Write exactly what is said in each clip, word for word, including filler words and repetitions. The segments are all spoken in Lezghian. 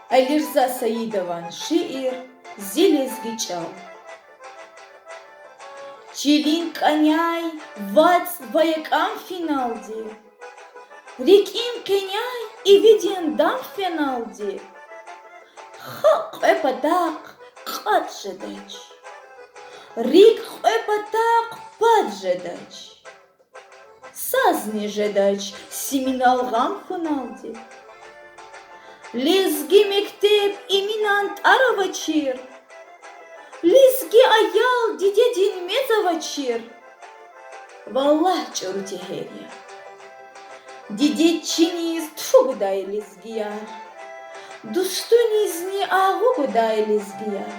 Алирза Саидован шиир. Зи лезги чӀал. Чилин кӀаняй вацӀ ва якӀан финалди, рикӀин къеняй ивидин дам феналди, халкь кьве патахъ кьатӀ жедач, рикӀ кьве патахъ пад жедач, сазни жедач симинал гъам хьуналди. Лезги мектеб Эминан тӀар авачир, лезги аял дидедин мез авачир. Валлагь, чӀуру тегьер я. Дидед чиниз тфу гудай лезгияр, дустунизни агъу гудай лезгияр.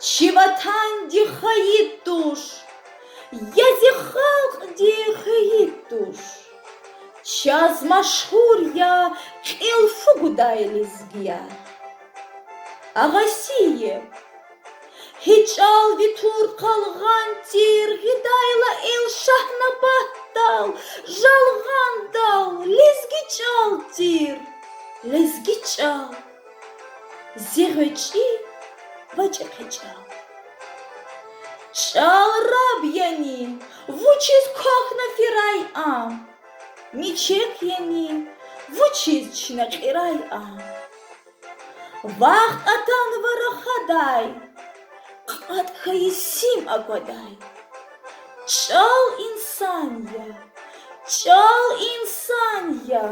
Чи ватанди хайид туш, я зи халкьди хвейид туш. Чаз машгьур я кьил фу гудай лезгияр. Агъасиев, гьи чӀал ви тур къалгъан тир, гъидайла эл Шагьнабатдал, Жалгъандал, лезги чӀал тир, лезги чӀал. Зи гъвечӀи ва чӀехи чӀал. ЧӀал раб яни, вучиз квахьна фирай ам? Мичек яни, вучиз чна кьирай ам? Вахт атанва рахадай, кьатӀ хьайи сим аквадай. ЧӀал инсан я, чӀал инсан я,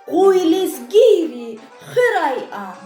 къуй лезгийри хуьрай ам.